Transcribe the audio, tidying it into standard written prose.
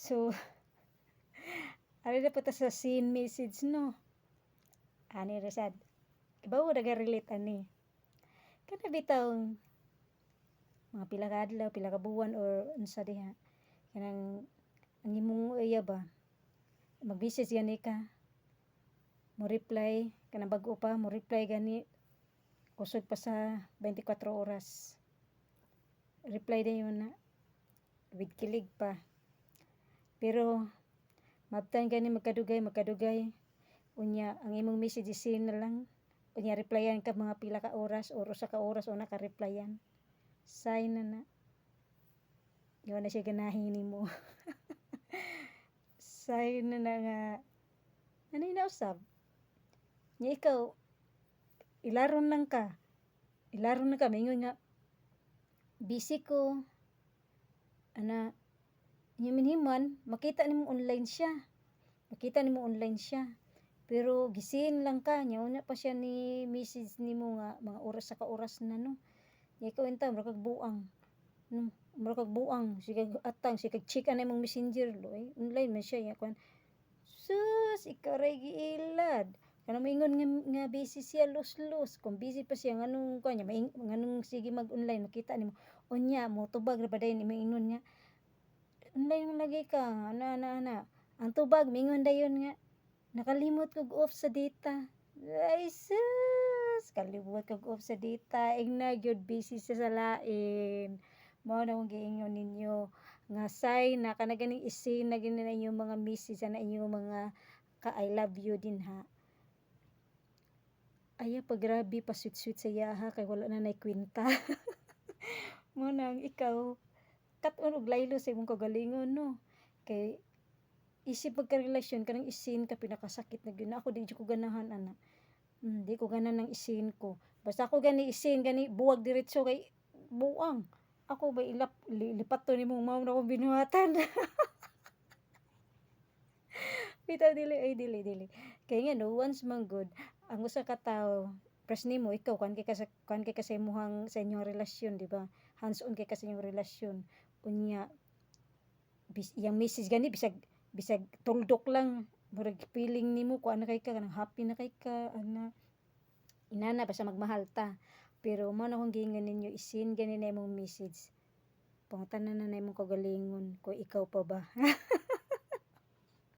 So, ari na po ta sa seen message, no? Ani ra sad. Ibaw naga-relate ani. Kana bitawng mga pila ka adlaw, pila ka buwan or unsa diha. Kanang ang imong iya ba, mag-message gani ka, mo reply kanang bag-o pa, mo reply gani kusog pa sa 24 oras. Reply dayon na with kilig pa. Pero maabtan gani magkadugay magkadugay, unya ang imong message i-seen na lang. Unya replyan ka mga pila ka oras or usa ka oras una ka replyan. Sign na na. Di na siya ganahin nimo. Sign na na nga ano na usab. Nya ikaw ilaron lang ka. Ilaron lang ka, maingon nga busy ko ana. Nya minhiman makita nimo online siya. Makita nimo online siya. Pero gi-seen lang ka, nya una pa siya ni message nimo nga mga oras sa ka oras na, no. Nya ikaw intawon mura kag buang. No, mura kag buang, sige atang, sige check ana imong Messenger, oy, online man siya nya kuan. Sus, ikaw ray giilad. Kanang moingon nga busy siya, los-los. Kung busy pa siya, nganong kuan niya, nganong sige mag-online makita nimo. Unya motubag ra ba dayon imong ingon nga online man lagi ka, ana ana ana. Ang tubag mingon dayon nga nakalimot kog off sa data. Ay sus, kalimot kog off sa data. Ingna gyud busy siya sa lain. Mao na akong giingon ninyo nga sign na kana ganing i-seen na gini na inyong mga message ana, inyong mga ka I love you din ha. Ayaw pa grabe pa sweet-sweet sa iyaha kay wala na nay kwenta. Mao nang ikaw kat-on og laylo sa imong kaugalingon, no, kay isip magkarelasyon kanang i-seen ka, pinakasakit na gyud na. Ako, di jud ko ganahan ana. Di ko ganahan ang i-seen ko. Basta ako gani i-seen gani, buwag diretso kay buang. Ako ba ilap lipat to nimo, mao na akong binuhatan. Bitaw dili ay dili dili. Kay nga no, once man gud ang usa ka tawo press nimo, ikaw kuan kay ka sa imong sa inyong relasyon, di ba? Hands on kay ka sa inyong relasyon. Unya bis iyang message gani bisag bisag tuldok lang, murag feeling nimo kuan na kay ka, kanang happy na kay ka ana. Inana basta magmahal ta. Pero mao na akong giingon ninyo, i-seen gani na imong message. Pangutana na na imong kaugalingon kung ikaw pa ba.